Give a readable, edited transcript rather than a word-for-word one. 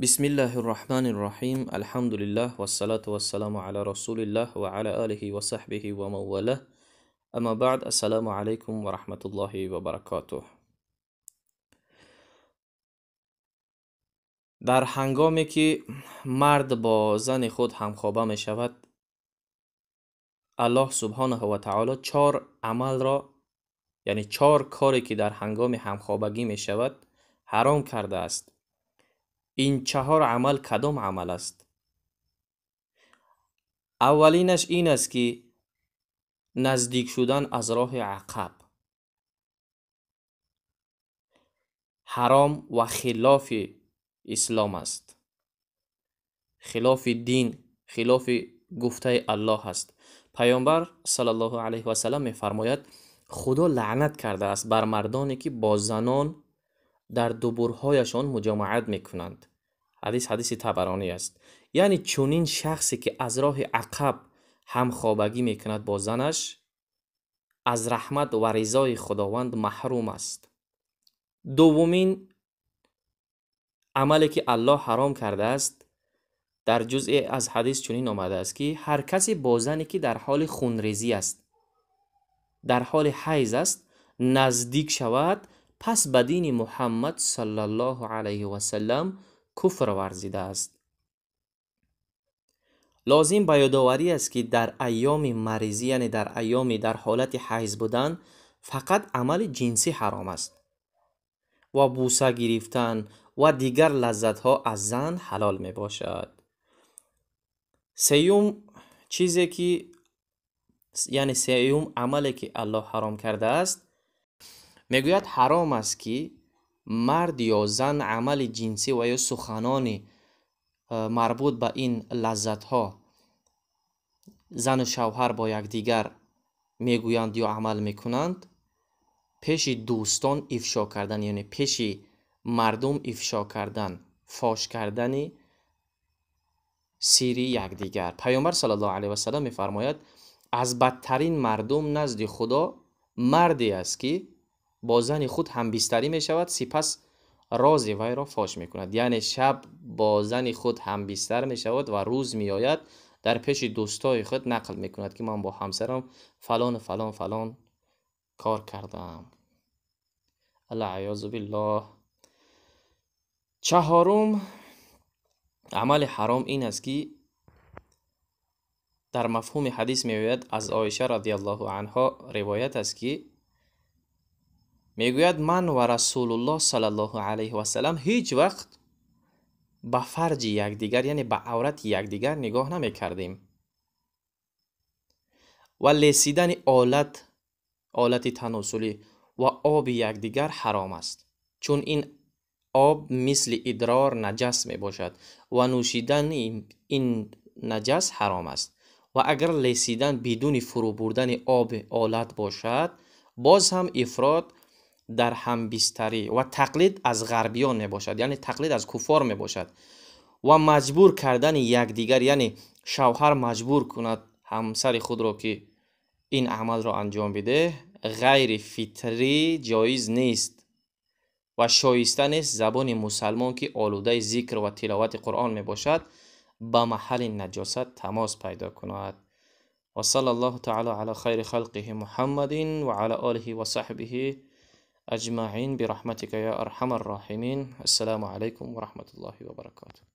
Бисмиллаҳир-раҳманир-раҳим. Алҳамдулиллаҳ вассалату вассаламу ала расулиллаҳ ва ала олиҳи ва саҳбиҳи ва ман валаҳ. Амма баъд, ассалому алайкум ва раҳматуллоҳи ва баракотуҳ. Дар ҳангоме ки мард бо зани худ ҳамхоба мешавад, Аллоҳ субҳонаҳу ва таоло чор амалро, яъне чор коре ки дар ҳангоми ҳамхобагӣ мешавад, ҳаром кардааст. Ин чаҳор амал кадом амал аст? Аввалинаш ин аст ки наздик шудан аз роҳи ақаб ҳаром ва хилофи ислом аст, хилофи дин, хилофи гуфтаи Аллоҳ аст. Паёмбар саллаллоҳу алайҳи васаллам мефармояд: Худо лаънат кардааст бар мардоне ки бо занон дар дубурҳояшон муҷомаат мекунанд. Ҳадис ҳадиси Табаронӣ аст. Яъне чунин шахсе ки аз роҳи ақаб ҳамхобагӣ мекунад бо занаш, аз раҳмат ва ризои Худованд маҳрум аст. Дуввумин амале ки Аллоҳ ҳаром кардааст, дар ҷузъе аз ҳадис чунин омадааст ки ҳар касе бо зане ки дар ҳоли хунрезӣ аст, дар ҳоли ҳайз аст, наздик шавад, пас ба дини Муҳаммад саллаллоҳу алайҳи васаллам куфр варзидааст. Лозим ба ёдоварӣ аст ки дар айёми маризӣ, яъне дар айёми дар ҳолати ҳайз будан, фақат амали ҷинсӣ ҳаром аст ва бӯса гирифтан ва дигар лаззатҳо аз зан ҳалол мебошад. Сеюм чизе ки, яъне сеюм амале ки Аллоҳ ҳаром кардааст, мегӯяд ҳаром аст ки мард ё зан амали ҷинсӣ ва ё суханони марбут ба ин лаззатҳо зану шавҳар бо якдигар мегӯянд ё амал мекунанд, пеши дӯстон ифшо кардан, яъне пеши мардум ифшо кардан, фош кардани сири якдигар. Паёмбар саллаллоҳу алайҳи васаллам мефармояд: аз бадтарин мардум назди Худо марде аст ки бо зани худ ҳамбистарӣ мешавад, сипас рози вайро фош мекунад. Яъне шаб бо зани худ ҳамбистар мешавад ва рӯз меояд дар пеши дӯстои худ нақл мекунад ки ман бо ҳамсарам фалону фалон фалон кор кардаам. Аллаъёзу биллоҳ. Чаҳорум амали ҳаром ин аст ки дар мафҳуми ҳадис меояд, аз Оиша радиаллоҳу анҳо ривоят аст ки мегӯяд: ман ва Расулуллоҳ саллаллоҳу алайҳи васаллам ҳеҷ вақт ба фарҷи якдигар, яъне ба аврати якдигар нигоҳ намекардем ва лесидани олати таносулӣ ва оби якдигар ҳаром аст, чун ин об мисли идрор наҷас мебошад ва нӯшидани ин наҷас ҳаром аст. Ва агар лесидан бидуни фурӯ бурдани оби олат бошад, боз ҳам ифрот дар ҳамбистарӣ ва тақлид аз ғарбиён мебошад, яъне тақлид аз куффор мебошад ва маҷбур кардани якдигар, яъне шавҳар маҷбур кунад ҳамсари худро ки ин амалро анҷом бидеҳ, ғайри фитрӣ ҷоиз нест ва шоиста нест забони мусалмон ки олудаи зикр ва тиловати Қуръон мебошад ба маҳалли наҷосат тамос пайдо кунад. Ва саллаллоҳу таъала ала хайри халқиҳи Муҳаммадин ва ала олиҳи ва саҳбиҳи аҷмаин бираҳматика я арҳамар роҳимин. Ассалому алайкум ва раҳматуллоҳи ва баракотуҳ.